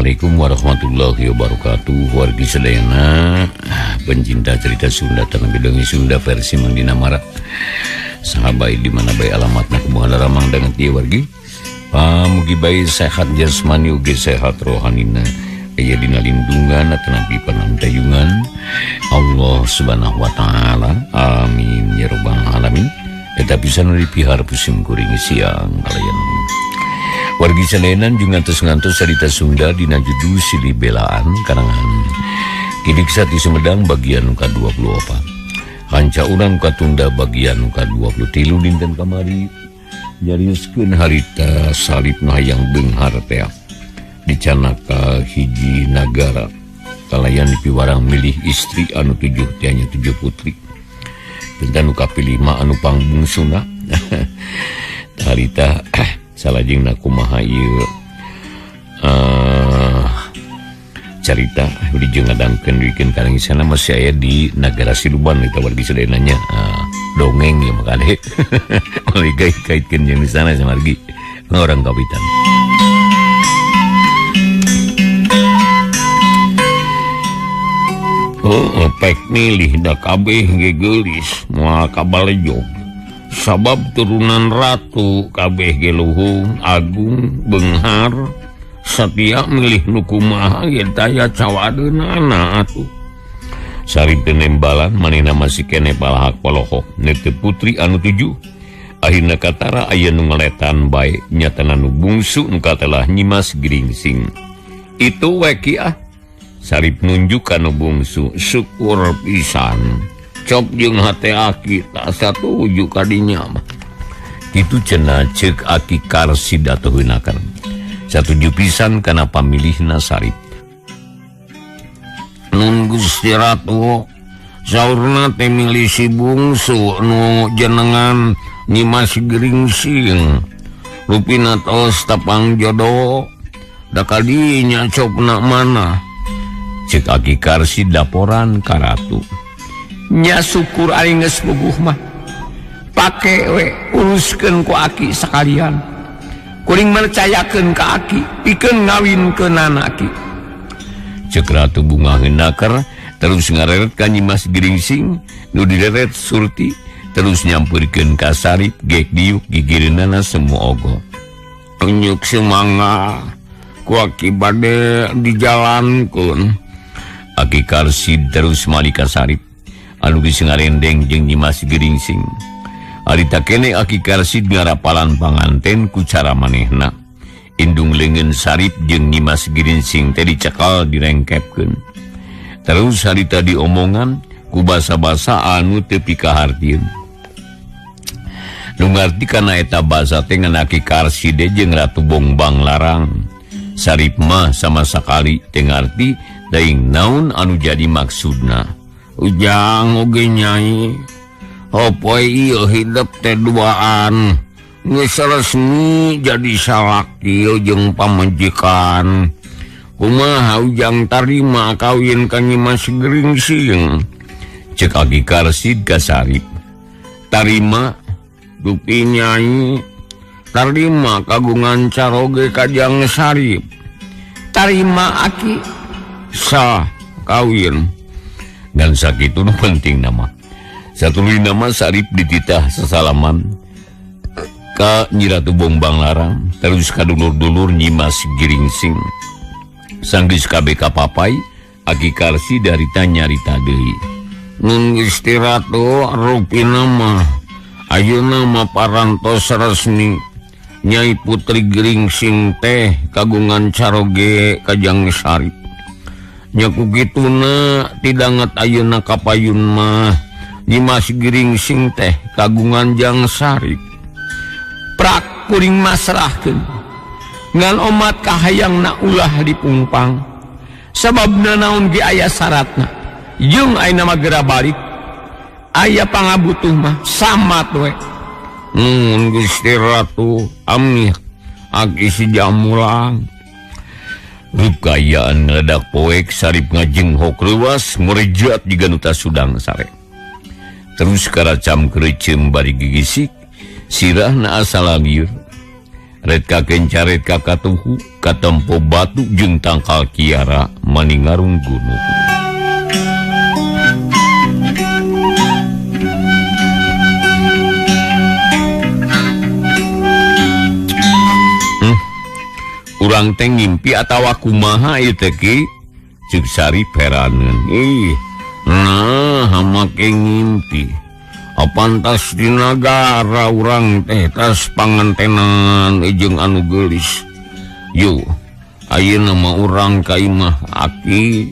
Assalamualaikum warahmatullahi wabarakatuh. Wargi sadayana pencinta cerita Sunda tanah bidongi Sunda versi Mang Dina Mara. Sahabai di mana bae alamatna kumaha daramang danget ieu wargi. Pamugi bae sehat jasmani ugi sehat rohanina. Aya dina lindungan atanapi panantayungan Allah Subhanahu wa taala. Amin ya rabbal alamin. Eta pisan dipihar pusim kuring siang kalayan. Wargi sadayana jeung ngantos-ngantos carita Sunda dina judul Silih Belaan karangan Ki Diksati Sumedang bagian ka-24. Hanca urang katunda bagian ka-23 dinten kamari nyarioskeun harita Sarip nu hayang beunghar teh dicanaka hiji nagara kalayan dipiwarang milih istri anu 7 teh nya 7 putri. Tentang nu kapilih mah anu pangbungsuna. Harita salajengna kumaha ieu carita dijeng ngadangkeun wikeun karangisana masih aya di Nagara Siluban eta wargi sadayana nya dongeng ya makane oleh kait-kaitkeun jeung di sana samargi orang kawitan. Oh, pek milih da kabeh ge geulis moal kabalejog. Sabab turunan ratu kabeh ge luhung agung beunghar satia milih nu kumaha ge taya cawadeunana atuh. Sarip teu nembalan manehna masih keneh palahak polohok neuteup putri anu 7. Akhirna katara aya nu ngaletan bae nyatana nu bungsu nu katelah Nyimas Geringsing. Itu we ki ah. Sarip nunjuk ka nu bungsu syukur pisan. Cop jeung hate aki tak satuju kadinya mah. Kitu cenah ceuk Aki Karsid atuheunakan. Satuju pisan kana pamilihna Sarip. Nun Gusti Ratu saurna teh milih si bungsu nu jenengan Nyimas Geringsing. Rupina tos tapang jodoh da kadinya copna mana. Ceuk Aki Karsid laporan ka ratu. Nya syukur aing geus puguh mah. Pake we uruskeun ku aki sakalian. Kuring mercayakeun ka aki pikeun ngawinkeunana aki. Ceuk Ratu Bunga Heunaker terus ngareret ka Nyimas Geringsing nu direret Surti terus nyampurkeun ka Sarip gek diuk gigireunana semua ogo. Unyuk sumangga ku aki bade dijalankeun. Aki Karsid terus mali ka Sarip anu geus ngarendeng jeung Nyimas Geringsing. Harita keneh Aki Karsid ngarapalan panganten ku cara manehna. Indung leungeun Sarip jeung Nyimas Geringsing teh dicekal direngkepkeun. Terus harita diomongan ku basa-basa anu teu pikahartieun. Nu ngarti kana eta basa teh ngan Aki Karsid jeung Ratu Bongbang Larang. Sarip mah sama sakali teu ngarti daing naon anu jadi maksudna. Ujang oge nyai opoe ieu hidep teh duaan geus resmi jadi salaki jeung pamajikan. Kumaha ujang tarima kawin ka Nyimas Geringsing? Ceuk Aki Karsid ka Sarip. Tarima dupi nyai, tarima kagungan caroge ka Jang Sarip. Tarima aki sah kawin. Dan sakitu nu penting nama. Satuluy nama Sarip dititah sesalaman ka Nyi Ratu Bongbang Larang terus ka dulur-dulur Nyimas Geringsing. Sanggeus kabeh kapapai Aki Karsid darita nyarita deui. Nun Gusti Ratu rupina mah ayeuna mah parantos resmi Nyai Putri Geringsing teh kagungan caroge ka Jang Sarip. Nya ku kituna tidanget ayeuna kapayun mah Nyimas Geringsing teh kagungan Jang Sarip. Prak kuring masrahkeun ngan omat kahayangna ulah dipungpang. Sababna naon ge aya syaratna. Jeung ayeuna mah geura balik aya pangabutuh mah samat we. Nun Gusti Ratu amih aki si jamulang. Rupayaan ngeledak poek Sarip ngajenghok reuas ngorejat jiga nu tasudang sare. Terus karacam kerecem bari gigisik sirahna asal lieur. Ret ka kenca ret ka katuhu katempo batu jeung tangkal kiara maningarung gunung. Urang teh ngimpi atawa kumaha ieu teh ki? Ceuk Sarip heraneun. Ih, nah make ngimpi. Apan tas di nagara urang teh tas pangantenan jeung anu geulis. Yu, ayeuna mah urang ka imah aki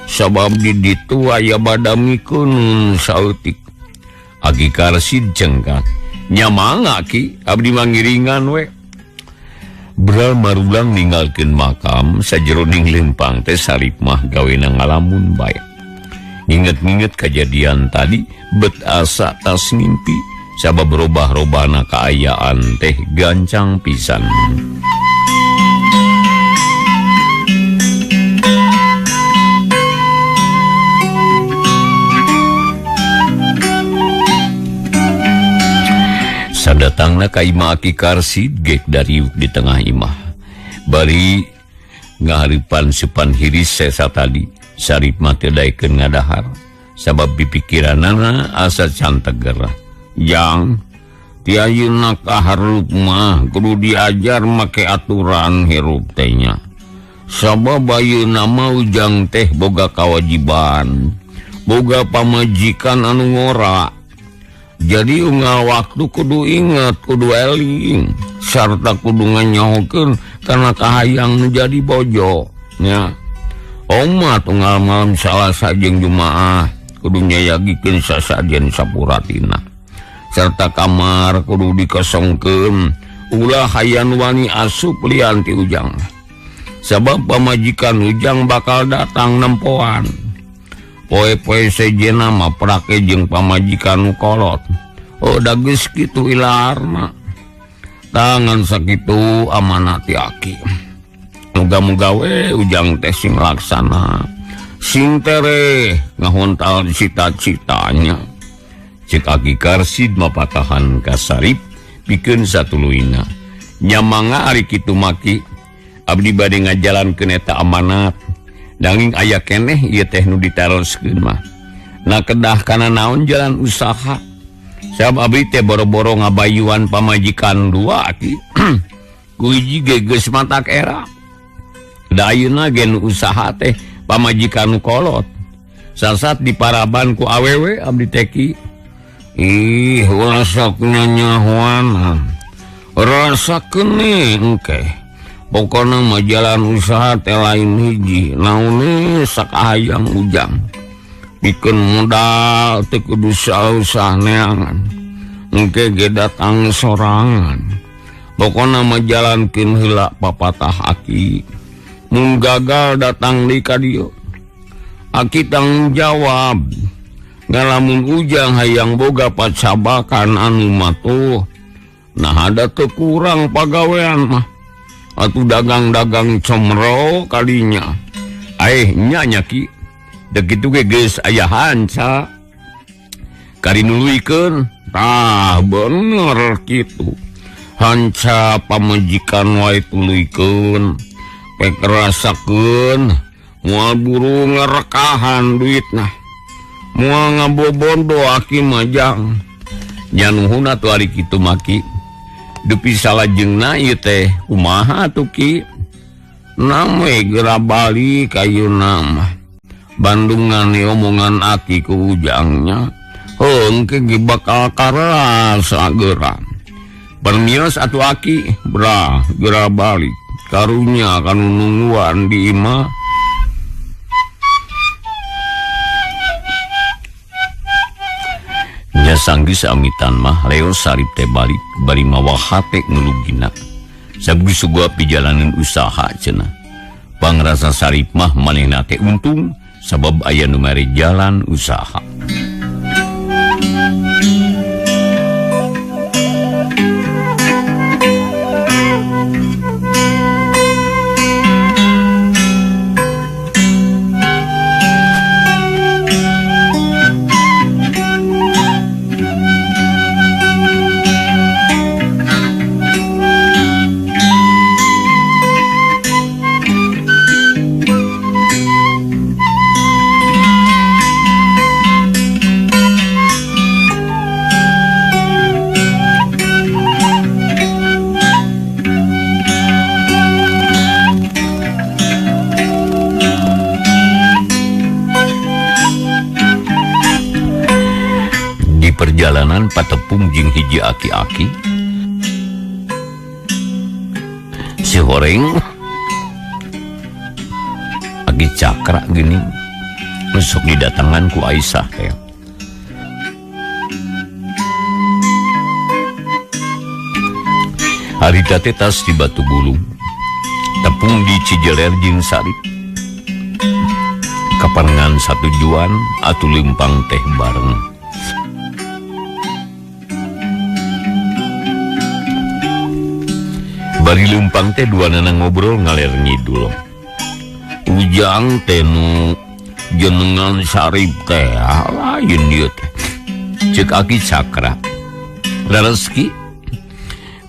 sabab di ditu aya badamikeun saeutik. Aki Karsid cengkak. Nya mangga ki, abdi mangiringan we. Bral marulang ninggalkeun makam sajeroning lempang teh Sarip mah gawena ngalamun bae. Nginget-nginget kejadian tadi bet asa tas ngimpi sabab robah-robahna kaayaan teh gancang pisan. Sadatangna ka imah Aki Karsid gek dariuk di tengah imah. Bari ngahareupan supan hiris sesa tadi, Sarip mah teu daekeun ngadahar sabab pipikiranana asa can teger. Jang, ti ayeuna ka harup mah kudu diajar make aturan hirup teh nya. Sabab ayeuna mah ujang teh boga kawajiban, boga pamajikan anu ngora. Jadi unggal waktu kudu inget, kudu eling, sarta kudu nganyahokeun kana kahayang nu jadi bojo nya. Omat unggal malam Salasa jeung Jumaah kudu nyayagikeun sasajen sapuratina. Sarta kamar kudu dikosongkeun, ulah hayan wani asup lian ti ujang. Sabab pamajikan ujang bakal datang nempoan. Poe-poe sejena mah prake jeung pamajikan nu kolot. Oh da geus kitu ilarna. Tangan sakitu amanat ti aki. Muga-muga we ujang teh sing laksana. Sing tereh ngahontal cita-citanya. Ceuk Aki Karsid mapatahan ka Sarip pikeun satuluyna. Nya mangga ari kitu maki abdi bade ngajalankeun eta amanat. Nanging aya keneh ieu teh nu ditaroskeun mah. Na kedah kana naon jalan usaha. Sabab abdi teh boro-boro ngabayuan pamajikan dua aki. Ku hiji ge geus matak era. Da ayeuna ge nu usaha teh pamajikan nu kolot. Sasat diparaban ku awewe abdi teh ki. Ih, ulah sok nyanyahoan. Rasa keun engke. Pokona mah jalan usaha teh lain hiji, naone sakahayang ujang. Pikeun modal teh kudu sausah neangan. Engke ge datang sorangan. Pokona mah jalankeun heula papatah aki. Mun gagal datang deui ka dieu. Aki tanggung jawab. Ngalamun ujang hayang boga pacabakan anu matuh. Nah ada teu kurang pagawean mah. Atuh dagang-dagang comro kalinya. Aeh nya nya ki. Da kitu ge geus aya hanca. Kari nuluykeun. Tah bener kitu. Hanca pamajikan wae tuluykeun. Pek rasakeun moal buru ngarekahan duitna. Moal ngabobondo aki majang. Nya nuhun atuh ari kitu maki. Dupi salajengna ieu teh kumaha atuh ki? Name geura balik ayeuna mah. Bandungan omongan aki ku ujangnya. Heuh engke ge bakal karasa geura. Permios atuh aki, brah geura balik. Karunya kanu nungguan di imah. Nya sanggeus amitan mah Leo Sarip teh balik bari mawa hate ngelugina. Sabugeus suguh pijalanan usaha cenah. Pangrasa Sarip mah manehna teh untung sabab aya nu mere jalan usaha. perjalanan patepung jeung hiji aki-aki. Si horeng aki Cakra gini sok didatangan ku Aisyah teh. Harita teh tas di Batu Bulung, tepung di Cijeler jeung Sarip. Kaparengan satujuan atuh lempang teh bareng. Bari lempang teh dua nana ngobrol ngaler ngidul. Ujang teh nu jenengan Sarip teh lain ieu teh. Ceuk Aki Cakra. Leres ki?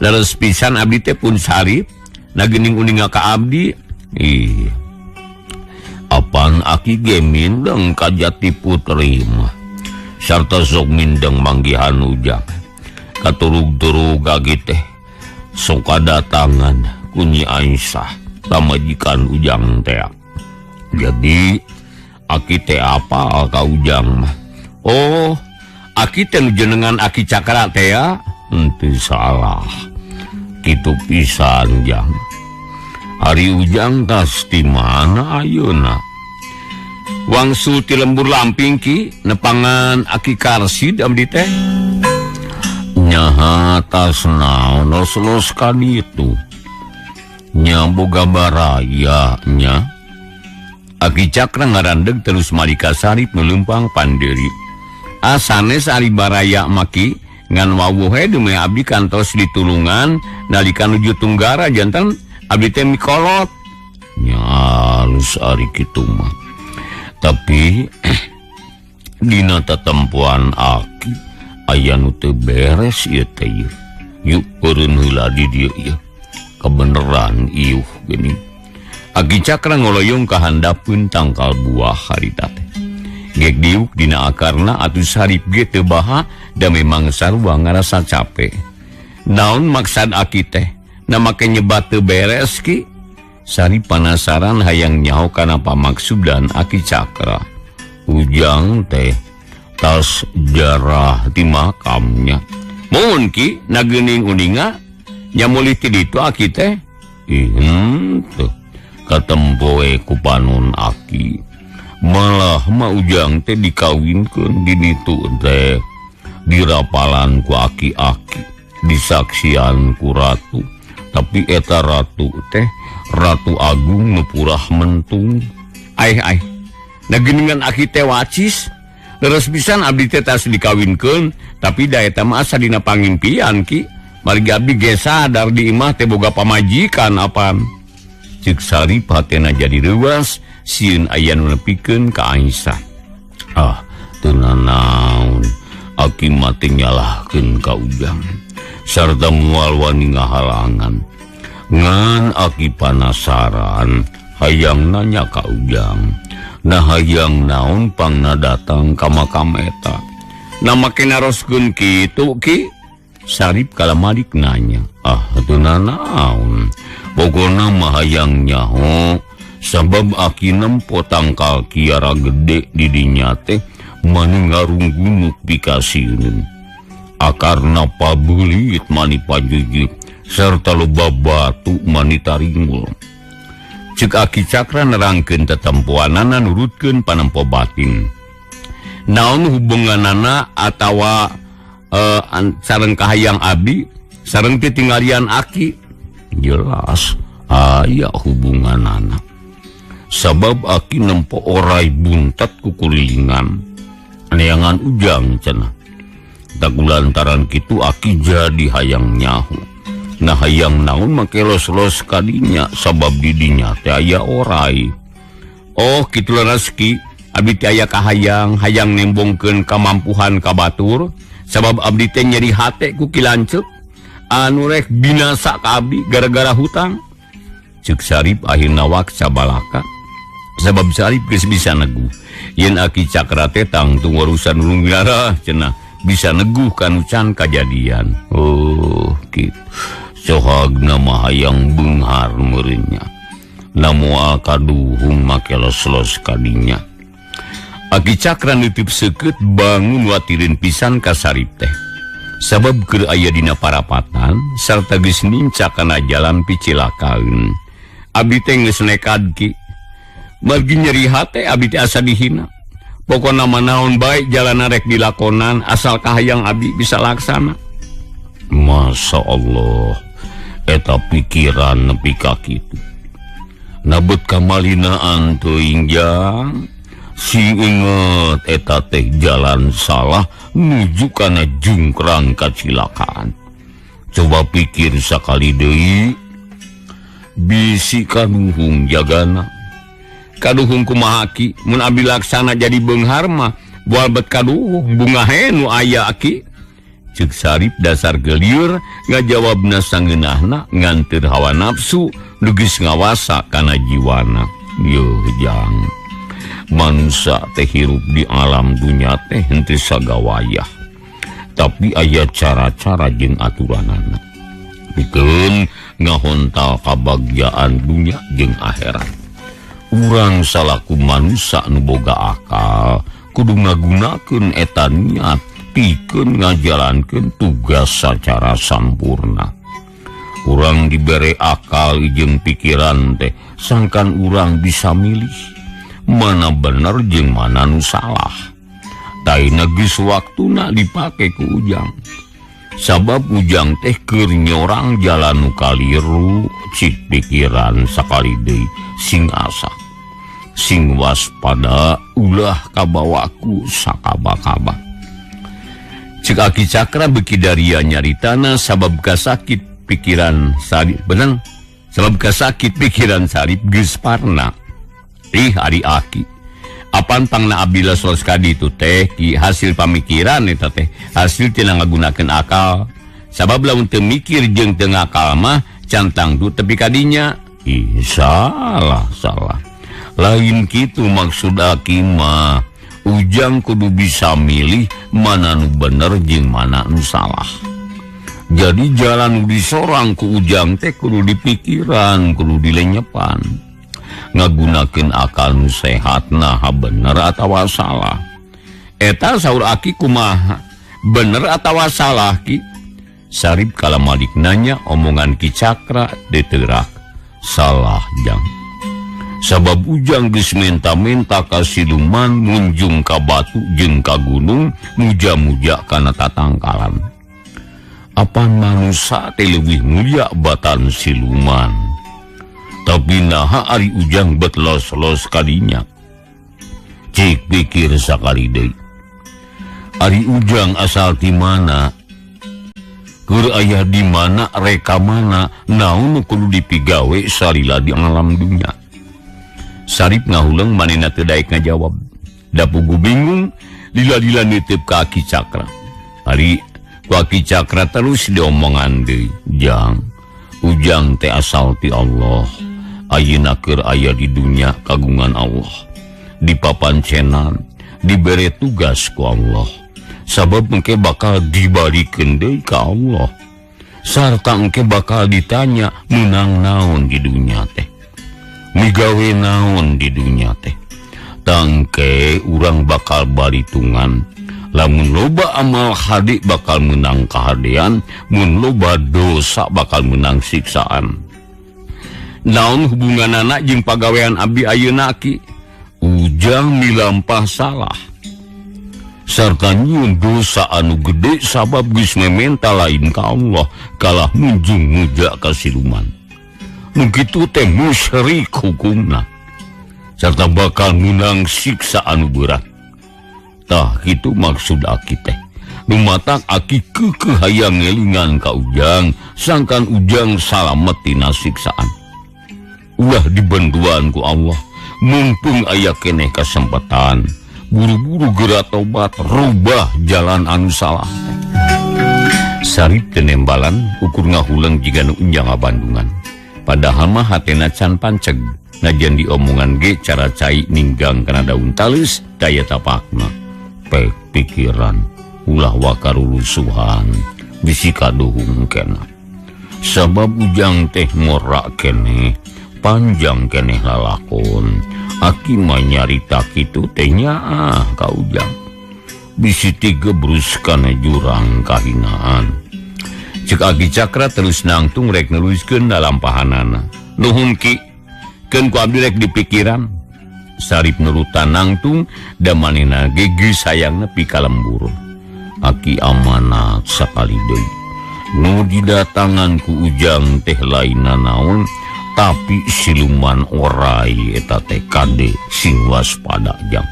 Leres pisan abdi teh pun Sarip, na geuning uninga ka abdi. Ih. Apan aki ge mindeng ka Jati Putri mah. Sarta sok mindeng manggihan Ujang. Katurug-turug aki teh sok kadatangan ku Nyi Aisyah pamajikan Ujang teh. Jadi aki teh apa ka Ujang mah? Oh, aki teh nu jenengan Aki Cakra teh ya? Henteu salah. Kitu pisan Jang. Ari Ujang tas di mana ayeuna? Wangsul ti lembur lamping ki nepangan Aki Karsid abdi teh. Nyaha tas naon los-los ka ditu. Nya boga baraya nya. Aki Cakra ngarandeg terus malika Sarip nu leumpang panderi. Asanes ari baraya maki ngan wawuh he dumeh abdi kantos ditulungan nalika nuju Tunggara janten abdi teh mikolot. Nya alus ari kitu mah. Tapi dina tatempuan aki aya nu teu beres ieu teh ieu. Yuk eureun heula di dieu ieu. Kabeneran iuh geuning. Aki Cakra ngoloyong ka handapeun tangkal buah harita teh. Gek diuk dina akarna atuh Sarip ge teu baha da memang sarua ngarasa capek. Naon maksad aki teh? Na make nyebat teu beres ki? Sarip panasaran hayang nyaho kana pamaksudan Aki Cakra. Ujang teh tas jarah di makamnya. Mun ki na geuning uninga nya mulih ti ditu aki teh. Ih henteu katempoe ku panon aki. Malah ma Ujang teh dikawinkeun di ditu teh. Dirapalan ku aki-aki, disaksian ku ratu. Tapi eta ratu teh Ratu Agung nu purah mentung. Aih aih. Na geuningan aki teh wacis. Leres pisan abdi teh tas dikawinkeun, tapi da eta mah asa dina pangimpian ki. Margi abdi ge sadar di imah teh boga pamajikan apan. Ceuk Sarip hatena jadi reuas, sieun aya nu nepikeun ka Aisyah. Ah, teu nanaon. Aki mah teh nyalahkeun ka Ujang. Sarta moal wani ngahalangan. Ngan aki panasaran hayang nanya ka Ujang. Nah hayang naon pangna datang ka makam eta. Na make naroskeun kitu ki? Sarip kalamalik nanya. Ah, teu nanaon. Pokona mah hayang nyaho sabab aki nempo tangkal kiara gede di dinya teh mani ngarunggunuk pikasieun. Akarna pabelit mani pajujit serta loba batu mani taringul. Ceuk Aki Cakra nerangkeun tetempoanana nurutkeun panempo batin. Naon hubunganana atawa sareng kahayang abdi sareng titinggalian aki? Jelas aya hubunganana. Sabab aki nempo orai buntat kukulilingan neangan Ujang cenah. Tak lantaran kitu aki jadi hayang nyaho. Nah hayang naon make los-los kadinya sabab didinya teh aya orai. Oh kitu rezeki abdi teh aya kahayang, hayang nembongkeun kamampuhan ka batur sabab abdi teh nyeri hate ku Ki Lanceuk anu rek binasa ka abdi gara-gara hutang. Ceuk Sarip akhirna waksa balaka sabab Sarip geus bisa neguh yen Aki Cakra teh tangtung urusan urung cenah bisa neguh kanu can kajadian. Oh kitu. Sohagna mah hayang beunghar meureunnya. Na moal kaduhung make los-los kadinya. Aki Cakra nitip seukeut bangun watireun pisan ka Sarip teh. Sabab keur aya dina parapatan sarta geus nincak kana jalan picilakaeun. Abdi teh geus nekad ki. Margi nyeri hate abdi teh asa dihina. Pokona mah naon bae jalan rek dilakonan asal kahayang abdi bisa laksana. Masya Allah, eta pikiran nepi ka kitu. Nabet kamalinaan teuing jang. Sing inget eta teh jalan salah nuju kana jungkrang kacilakaan. Coba pikir sakali deui, bisi kaduhung jagana. Kaduhung kumaha ki mun abdi laksana jadi beunghar mah bual bet kaduhung bungahe nu aya ki. Ceuk Sarip dasar geliur ngajawabna sangeunahna nganteur hawa nafsu nu geus ngawasa kana jiwana. Yeuh jang, manusia teh hirup di alam dunya teh henteu sagawayah, tapi aya cara-cara jeung aturanana pikeun ngahontal kabagjaan dunya jeung akhirat. Urang salaku manusia nu boga akal kudu ngagunakeun eta niat pikeun ngajalankeun tugas sacara sampurna. Urang dibere akal jeung pikiran teh sangkan urang bisa milih mana bener jeung mana nu salah. Taina geus waktuna dipake ku Ujang. Sabab Ujang teh keur nyorang jalan nu kaliru, cik pikiran sakali deui sing asa. Sing waspada ulah kabawaku sakaba-kaba. Cek Aki Cakra beuki daria nyaritana sabab kasakit pikiran Sarip benang. Sabab kasakit pikiran Sarip geus parna. Ih ari aki, apan pangna abdi los kadi itu teh ki hasil pamikiran eta teh hasil tina ngagunakeun akal. Sabab lamun teu mikir jeung teu ngakal mah cantang du tepi kadinya. Ih salah salah. Lain kitu maksud aki mah. Ujang kudu bisa milih mana nu bener jeung mana nu salah. Jadi jalan nu disorang ku Ujang teh kudu dipikiran, kudu dilenyepan. Ngagunakeun akal nu sehat nah bener atawa salah. Eta saur aki kumaha? Bener atawa salah ki? Sarip kalamalik nanya omongan Ki Cakra diterak. Salah jang. Sabab Ujang geus menta-menta ka siluman munjung ka batu jeung ka gunung muja-muja kana tatangkalan. Apan manusa teh leuwih mulia batan siluman. Tapi naha ari Ujang bet los-los kadinya. Cik pikir sakali deui. Ari Ujang asal ti mana? Keur aya di mana reka mana? Naon nu kudu dipigawe salila di alam dunya? Sarip ngahuleng manehna teu daek ngajawab. Da pugu bingung lila-lila nitip ka Aki Cakra. Ari ku Aki Cakra terus diomongan deui, "Jang, Ujang teh asal ti Allah. Ayeuna keur aya di dunya kagungan Allah. Di papancenan dibere tugas ku Allah. Sabab engke bakal dibalikeun deui ka Allah. Sarta engke bakal ditanya meunang naon di dunya teh. Migawe naon di dunya teh. Tangke urang bakal balitungan. Lamun loba amal hade bakal menang kahadean, mun loba dosa bakal menang siksaan. Naon hubungan anak jeung pagawean abdi ayeuna ki? Ujang milampah salah. Sarta nyieun dosa anu gede sabab geus mementa lain ka Allah, kalah munjung muja ka siluman. Nu kitu teh musyrik hukumna. Sarta bakal menang siksa anu berat. Tah kitu maksud aki teh. Lumatak aki keukeuh hayang ngelingan ka Ujang, sangkan Ujang salamet tina siksaan. Ulah dibenduan ku Allah, mumpung aya keneh kasempatan, buru-buru geura tobat, rubah jalan anu salah. Sarip teu nembalan ukur ngahuleng jiga nu unjang ngabandungan. Padahal mah hatena can panceg, najan diomongan ge cara cai ninggang kana daun talus daya tapakna. Pek pikiran ulah wakarulusuhan bisi kaduhung kena. Sabab Ujang teh ngorak keneh Panjang keneh lalakon. Aki mah nyarita kitu teh nyaah ka Ujang. Bisi tigebrus kana jurang kahinaan. Cek Aki Cakra terus nangtung rek neruskeun lalampahanana. Nuhun Ki, keun ku abdi rek dipikiran. Sarip nurutan nangtung da manehna ge geus hayang nepi ka lembur. Aki amanat sakali deui. Nu didatangan ku Ujang teh lain nanaon, tapi siluman orai eta teh kade sing waspada jang.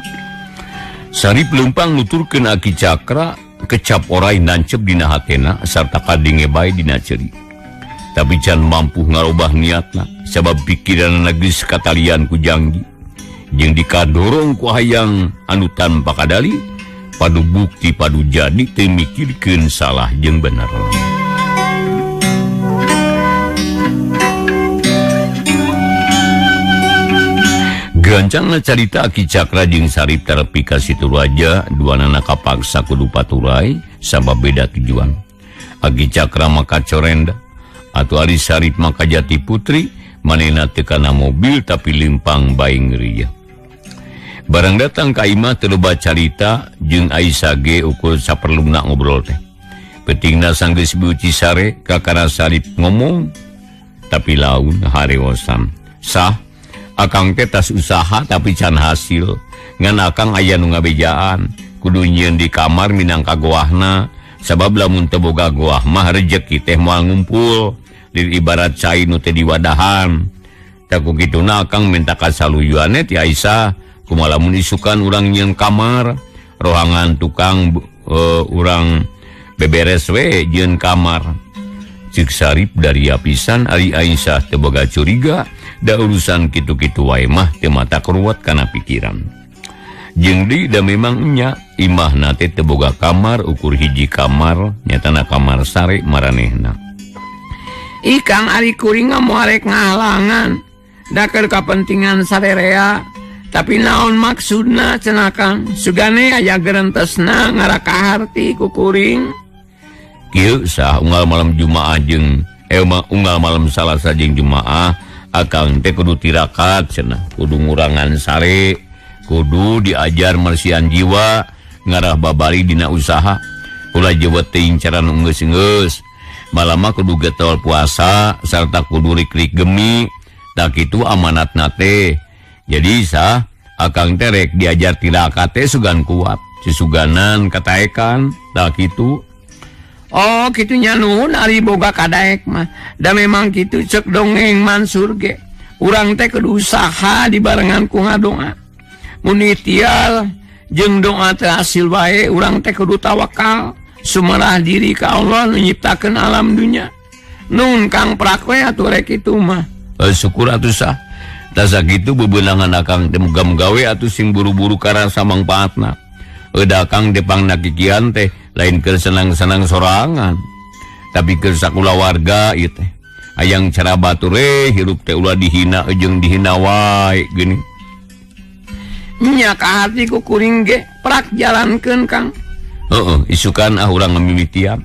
Sarip leumpang nuturkeun Aki Cakra kecap orai nancep dina hatena sarta kadenge bae dina ceuri. Tapi can mampu ngarobah niatna sabab pikiranna geus katalian ku janggi. Jeung dikadorong ku hayang anu tanpa kadali, padu bukti padu jadi teu mikirkeun salah jeung bener. Gancangna carita Aki Cakra jeung Sarip terepi ka Situ Raja, duanana kapaksa kudu paturai sabab beda tujuan. Aki Cakra maka Corenda atuh ari Sarip maka Jati Putri, manehna teu kana mobil tapi limpang bae ngeureuyeuh. Barang datang ka imah teu loba carita jeung Aisyah ge ukur saperluna ngobrol teh. Peutingna sanggeus biuci sare kakara Sarip ngomong tapi laun harewosan. Sah akang teh tas usaha tapi can hasil. Ngan akang aya nu ngabejaan kudu nyieun di kamar minangka goahna sabab lamun teu boga goah mah rejeki teh moal ngumpul. Di ibarat cai nu teh diwadahan. Tah ku kituna akang minta kasaluyuanne ti Aisyah kumaha lamun isukan urang nyieun kamar rohangan tukang urang beberes we nyieun kamar. Cik Sarip dari apisan ari Aisyah teu boga curiga da urusan kitu-kitu wae mah teu mata keruat kana pikiran. Jeung deui da memang nya imahna teh teu boga kamar ukur hiji kamar nyatana kamar sare maranehna. Ih Kang ari kuring moal rek ngahalangan da keur kapentingan sarerea tapi naon maksudna cenah Kang sugane aya gerentesna ngarakaharti ku kuring. Kieu sah unggal malam Jumaah jeung unggal malam Salasa jeung Jumaah akang teh kudu tirakat cenah kudu ngurangan sare kudu diajar mersihan jiwa ngarah babari dina usaha ulah jewet teuing cara nu geus-geus malama kudu getol puasa sarta kudu rik-rik gemi tak kitu amanatna teh. Jadi sah akang teh rek diajar tirakat teh sugan kuat susuganan kataekan tak kitu. Oh kitu nya nuhun ari boga kadaek mah da memang kitu cek dongeng Mansur ge urang teh kudu usaha dibarengan ku ngadoa mun ikhtiar jeung doa teh hasil wae urang teh kudu tawakal sumerah diri ka Allah nu nyiptakeun alam dunya. Nun Kang prak we atuh rek kitu mah. Syukur atuh sah tah sakitu bebeunangan akang teh muga-muga we atuh sing buru-buru karasa mangpaatna. Euda akang depangna kikian teh lain keur senang-senang sorangan tapi keur sakulawarga ieu teh hayang cara batur hirup teh ulah dihina jeung dihina wae geuning. Nya ka hati ku kuring ge prak jalankeun Kang. Heeh, isukan ah urang ngamimitian.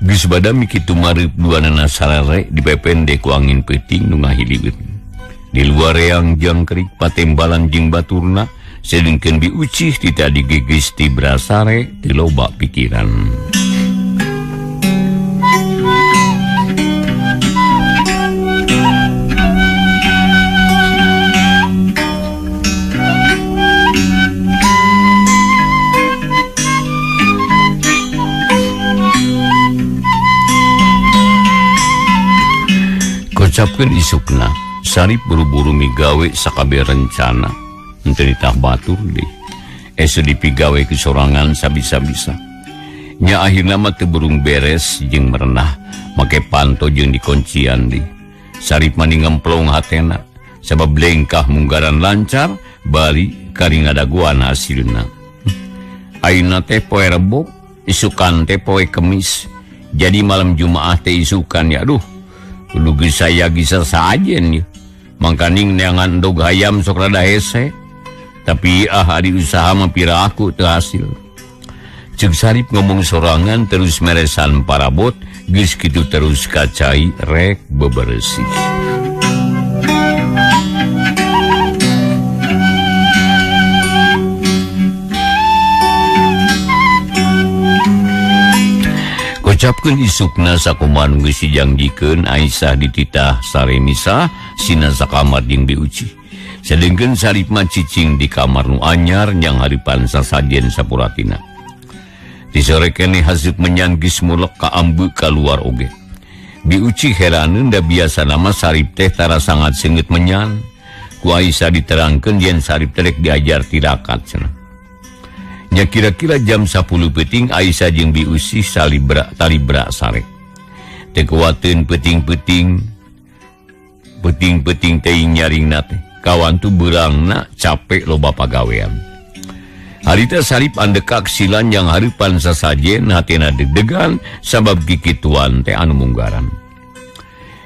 Geus badami kitu mareup duanana sarare dipepende ku angin peuting nu ngahiliwit. Di luar reang jangkrik patembalan jeung baturna sedengkeun biucih ti tadi gegeus ti brasare ti loba pikiran. Kocapkeun isukna, Sarip buru-buru migawe sakabeh rencana. Henteu ditah batur deui. Ese dipigawe ku sorangan sabisa-bisa. Nya akhirna mah teu burung beres jeung merenah, make panto jeung dikuncian deui. Sarip mah ngemplong hatena, sabab lengkah munggaran lancar, bali kari ngadaguan hasilna. Ayeuna teh poe Rebo, isukan teh poe Kemis. Jadi malam Jumaah teh isukan ya aduh. Kudu geus saya gisa sajen ya. Mangkaning neangan endog hayam sok rada hese. Tapi ah ari usaha mah pira aku teu hasil. Ceuk Sarip ngomong sorangan terus meresan parabot geus kitu terus kacai rek beberesih. Kocapkeun isukna sakumaha nu geus dijangjikeun Aisyah dititah sare misah sina sakamar jeung Biuci. Sedengkeun Sarip mah cicing di kamar nu anyar yang haripan sasajen sapuratina. Di sore keneh haseup menyan geus mulek ka ambeuk kaluar oge. Biuci heraneun da biasana mah Sarip teh tara sangat seungit menyan. Ku Aisyah diterangkeun yen Sarip teh rek diajar tirakat cenah. Nya kira-kira jam 10 peuting Aisyah jeung Biusi salibra talibra sare. Teu kuateun peuting-peuting peuting-peuting teuing nyaringna teh. Kawantu beurangna capek loba pagawean. Harita Sarip andekak silan yang hareupan sasajen hatina deg-degan sabab kikituan teh anu munggaran.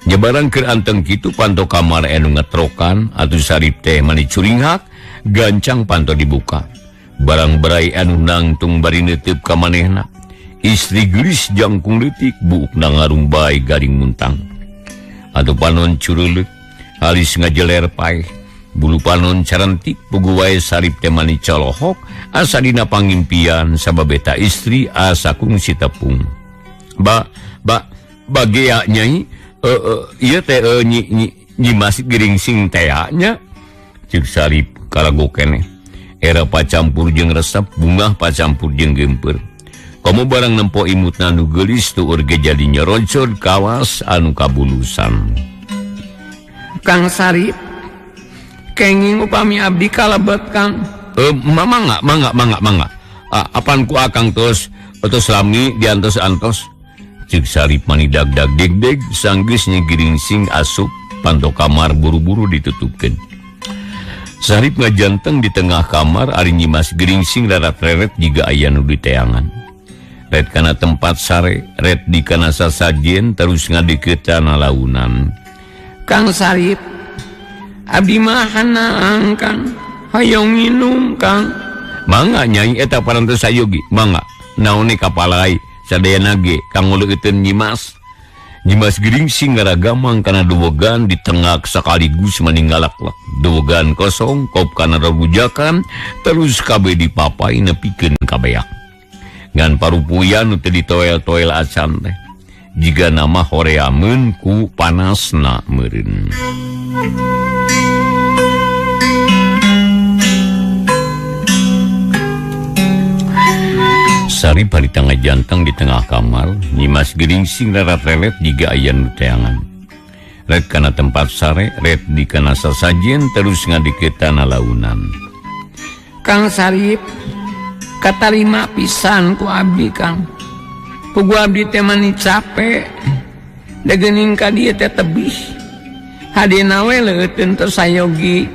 Nyebaran keur anteng kitu panto kamar anu ngetrokan atuh Sarip teh mani curinghak gancang panto dibuka. Barang berai anu nangtung bari neuteub ka manehna. Istri geulis jangkung leutik buukna ngarumbay garing muntang. Atuh panon curuleuk halis ngajeler paeh. Bulu panon carentik pugu wae Sarip teh mani colohok asa dina pangimpian sabab eta istri asa kungsi tepung. Ba ba bagea nyai ieu teh nyi nyi Mas Geringsing tea nya ceuk Sarip karago keneh. Era pacampur jeung resep bungah pacampur jeung geumpeur. Komo barang nempo imutna nu geulis tuur ge jadi nyoroncod kawas anu kabulusan. Kang Sarip kenging upami abdi kalebet Kang. Mangga mangga mangga mangga. Apan ku akang tos tos lami diantos-antos. Ceuk Sarip mani dag-dag deg-deg sanggeus Nyi Geringsing asup panto kamar buru-buru ditutupkeun. Sarip ngajanteng di tengah kamar ari Nyi Mas Geringsing rarat-reret jiga aya nu diteangan. Ret kana tempat sare, ret di kana sasajen terus ngadeukeutana launan. Kang Sarip abdi mah hanang Kang, hoyong nginum Kang. Mangga nyai eta parantos sayogi, mangga. Naone kapalai sadayana ge kang nguleuteun Nyi Mas. Nyi Mas Geringsing ngaragamang kana duwegan ditengak sekaligus maninggalak-lak. Duwegan kosong kop kana rebujakan terus kabeh dipapai nepikeun kabeak. Ngan parupuyan nu teu ditoel-toel acan teh. Jiga nama horeameun ku panasna meureun. Sarip harita ngajanteng di tengah kamar, Nyi Mas Geringsing rarat-reret jiga aya nu teangan. Ret kana tempat sare, ret di kana sasajen terus ngadeukeutana launan. Kang Sarip katarima pisan ku abdi Kang. Pugu abdi teh mani capek. Da geuning ka dieu teh tebih. Hadena we leuteun teu sayogi.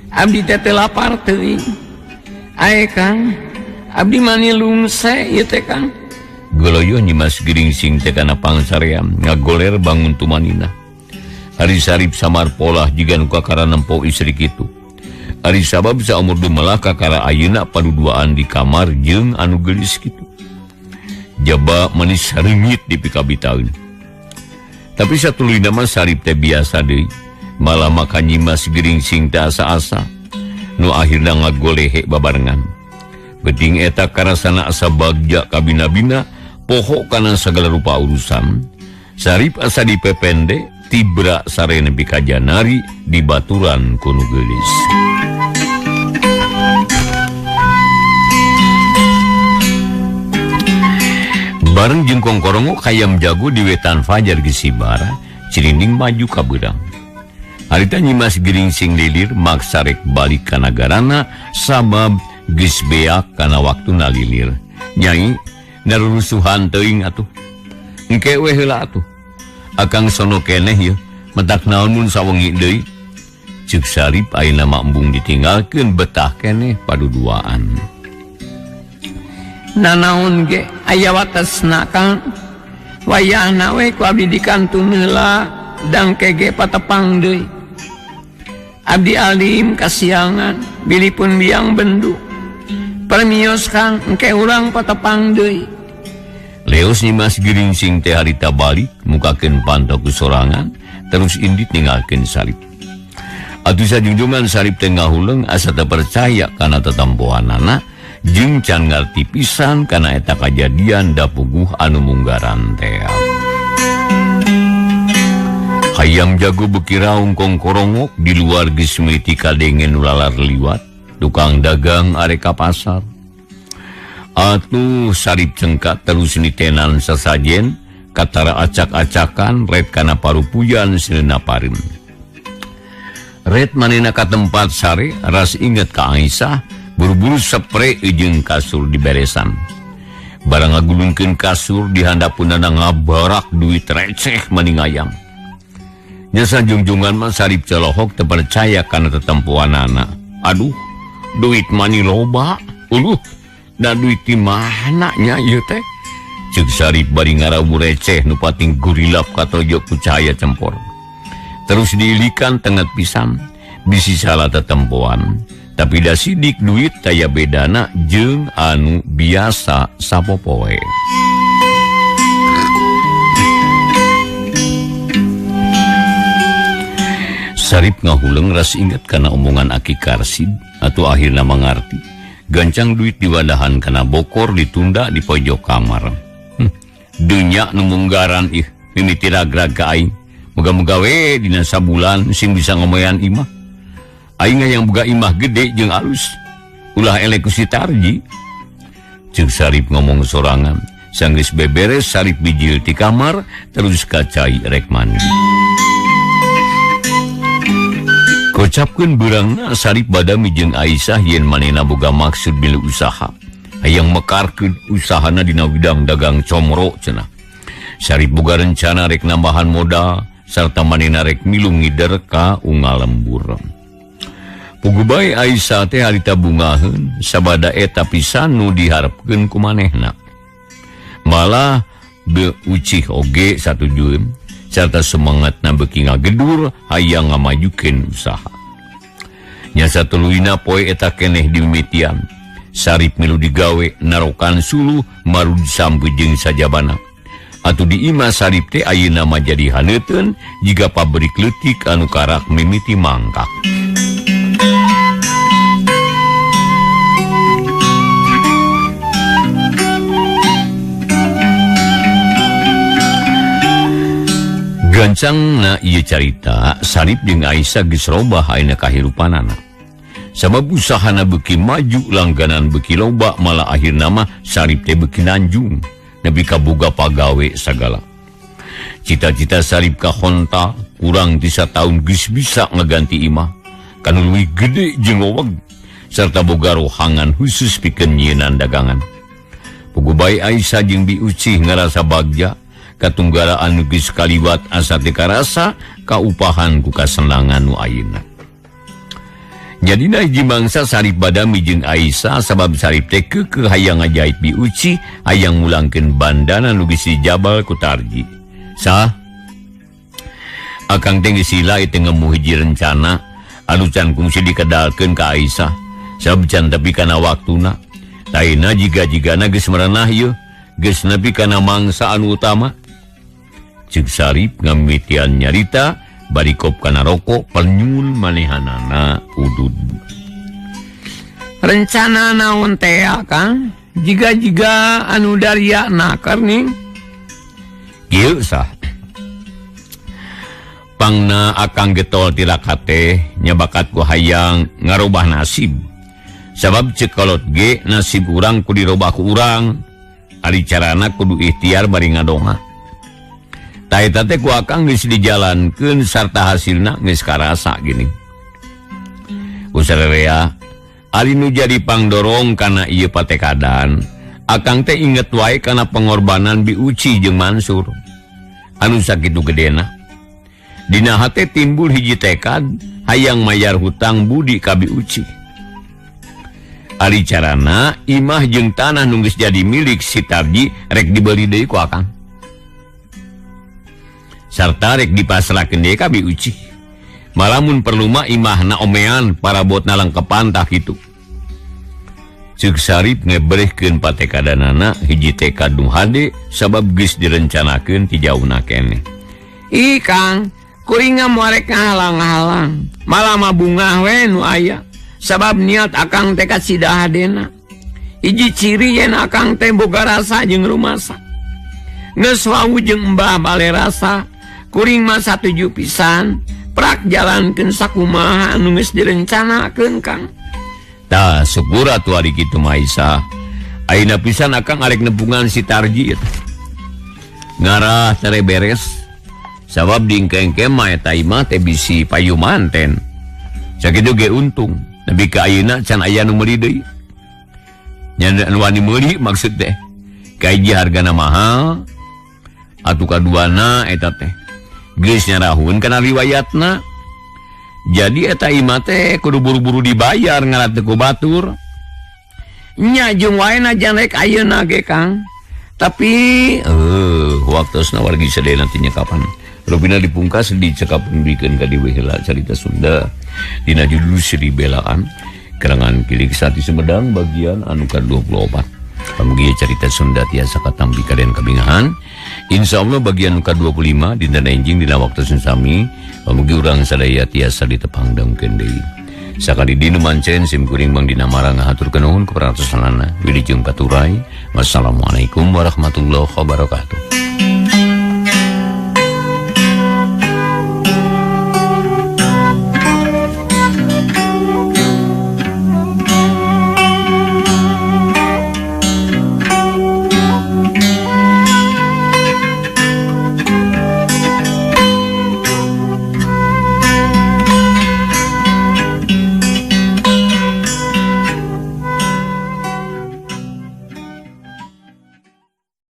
Abdi teh teu lapar teuing. Ae Kang, abdi mani lungse ieu teh Kang. Goloyo Nyi Mas Geringsing teh kana pangsaream ngagoler bangun tumanina. Ari Sarip samar polah jiga nu kakara nempo istri kitu. Ari sabab saumur dumelah kakara ayeuna paduduaan di kamar jeung anu geulis kitu. Jaba manis reungit di pikabitaeun. Tapi satuluyna mah Sarip teh biasa deui. Malah maka Nyi Mas Geringsing teh asa-asa nu akhirna ngagolehe babarengan. Geuting eta karasana asa bagja kabina-bina poho kana sagala rupa urusan. Sarip asa dipepende tibra sare nepi ka janari di baturan ku nu geulis. Bareng jeung kongkorongo kayam jago di wetan fajar gesibara, cirinding maju ka beurang. Harita Nyi Mas Geringsing lilir maksa rek balik ka nagarana sabab geus beak kana waktuna lilir. Nyai narurusuhan teuing atuh. Engke we heula atuh. Akang sono keneh yeuh, mentak naon mun sawengi deui. Ceuk Sarip ayeuna mah embung ditinggalkeun betah keneh paduduaan. Nanaon ge aya watesna Kang. Wayahna we ku abdi dikantun heula dangke ge patepang deui. Abdi alim kasiangan bilipun biang bendu. Permios Kang engke urang patepang deui. Leos Nyi Mas Geringsing teh harita balik mukakeun panto ku sorangan terus indit ninggalkeun Sarip. Atuh sajunjungan Sarip teh ngahuleng asa teu percaya kana tetempohanana Jeung can ngarti pisan kana eta kajadian da puguh anu munggaran teh. Hayam jago beuki raung kongkorongok di luar geus mimiti kadengen nu lalar liwat, tukang dagang arek ka pasar. Atuh Sarip cengkak terus nitenan sasajen katara acak-acakan ret kana parupuyan seuneu pareum. Ret manehna ka tempat sare ras inget ka Aisyah buru-buru sepre jeung kasur diberesan. Barang ngagulungkeun kasur di handapeunana ngabarak duit receh maning ayam. Nyasa jungjungan mah Sarip celohok teu percaya kana tetempuanana. Aduh, duit mani loba. Uluh, da duit di mana nya ieu teh? Ceuk Sarip bari ngarawu receh nu pating gurilap katojok ku cahaya cempor. Terus diilikan tenget pisan, bisi salah tetempuan. Tapi da sidik duit taya bedana jeung anu biasa sapopoe. Sarip ngahuleng ras inget kana omongan Aki Karsid atau akhirna mangarti. Gancang duit diwadahan kana bokor ditunda di pojok kamar. Dunya nu munggaran ih mimiti ragrag ka aing. Moga-moga we dina sabulan sing bisa ngomoyan imah. Aing hayang boga imah gede jeung alus. Ulah elek ku si Tarji. Ceuk Sarip ngomong sorangan. Sanggeus beberes Sarip bijil ti kamar terus ka cai rek mandi. Kocapkeun beurangna Sarip badami jeung Aisyah yen manehna boga maksud milu usaha. Hayang mekarkeun usahana dina bidang dagang comro cenah. Sarip boga rencana rek nambahan modal sarta manehna rek milu ngider ka unggal lembur. Puguh bae Aisyah teh harita bungaheun sabada eta pisan nu diharepkeun ku manehna. Malah beucih oge satujueun sarta semangatna beuki ngagedur hayang ngamajukeun usaha. Nya satuluyna poe eta keneh dimimitian. Sarip milu digawe narokan suluh marud sampe jeung sajabana. Atuh di imah Sarip teh ayeuna mah jadi haneuteun jiga pabrik leutik anu karak mimiti mangkak. Gancangna ieu carita Sarip jeung Aisyah geus robah ayeuna kahirupanana. Sabab usahana beuki maju langganan beuki loba malah akhirna mah Sarip teh beuki nanjung nepi ka boga pagawe sagala. Cita-cita Sarip ka honta kurang ti sataun geus bisa ngaganti imah kanu leuwih gede jeung weweg sarta boga rohangan khusus pikeun nyieunnan dagangan. Puguh bae Aisyah jeung Bi Ucih ngarasa bagja katunggaraan nu geus kaliwat asa teu karasa kaupahan ku kasenangan nu ayeuna. Jadina hiji mangsa Sarip badami jeung Aisyah sabab Sarip teh keukeuh hayang ngajait Bi Uci hayang ngulangkeun bandana nu geus dijabal ku Tarji. Sah Akang teh geus sila teu ngemu hiji rencana anu can kungsi dikedalkeun ka Aisyah sabab can tepi kana waktuna. Taina jiga-jigana geus merenah ieu geus nepi kana mangsa anu utama. Ceuk Sarip ngamimitian nyarita bari kop kana rokok penyul manehanana udud. Rencana naon teh Kang? Jiga-jiga anu daria naker ning. Kieu sah. Pangna Akang getol tirakat teh nyabakat ku hayang ngarobah nasib. Sabab ceuk kolot ge nasib urang kudu dirobah ku urang. Ari carana kudu ikhtiar bari ngadonga. Ta eta teh ku Akang geus dijalankeun sarta hasilna geus karasa gini. Usarerea ari nu jadi pangdorong kana ieu patekadan, Akang teh inget wae kana pengorbanan Bi Uci jeung Mansur. Anu sakitu gedena. Dina hate timbul hiji tekad hayang mayar hutang budi ka Bi Uci. Ari carana imah jeung tanah nu geus jadi milik si Tarji rek dibeli deui ku Akang. Sarta rek dipasrahkeun deui ka Bi Uci. Malamun perlu mah imahna omean parabotna langkepan tah kitu. Ceuk Sarip ngebrehkeun patekadanana hiji tekad nu hade sabab geus direncanakeun ti jauna keneh. Ih Kang, kuring moal rek ngahalang-halang. Malah mah bungah we nu aya. Sabab niat Akang tekad sida hadena. Hiji ciri yen akang teh boga rasa jeung rumasa. Geus wau jeung Mbah Bale Rasa, kuring mah satuju pisan, prak jalankeun sakumaha anu geus direncanakeun Kang. Tah syukur atuh ari kitu mah Aisyah. Ayeuna pisan akang arek nepungan si Tarji eta. Ngarah tere beres. Sabab dingkengke mah eta imah teh bisi payu manten. Sakitu ge untung, nepi ka ayeuna can aya nu meuli deui. Nya nu wani meuli maksud teh. Kahiji hargana mahal, atuh kaduana eta teh geus nyarahun kana riwayatna. Jadi eta imah teh kudu buru-buru dibayar ngarat teu ku batur. Nya jeung wae na jan rek ayeuna ge Kang. Tapi waktosna wargi sadaya nantinya kapan. Rupina dipungkas dicekap bikeun ka dieu heula carita Sunda dina judul Sri Belaan karangan Kilik Sati Sumedang bagian anu ka-24. Pamugi carita Sunda tiasa katampi kalian kabingahan. Insyaallah bagian anu ka-25 dinten enjing dina waktu sami. Pamugi urang sadaya tiasa ditepang dongkeun deui. Sakali dinu mancen sim kuring Mang Dina Marang ngahaturkeun nuhun kaperatosanana. Wilujeng katurai. Wassalamualaikum warahmatullahi wabarakatuh.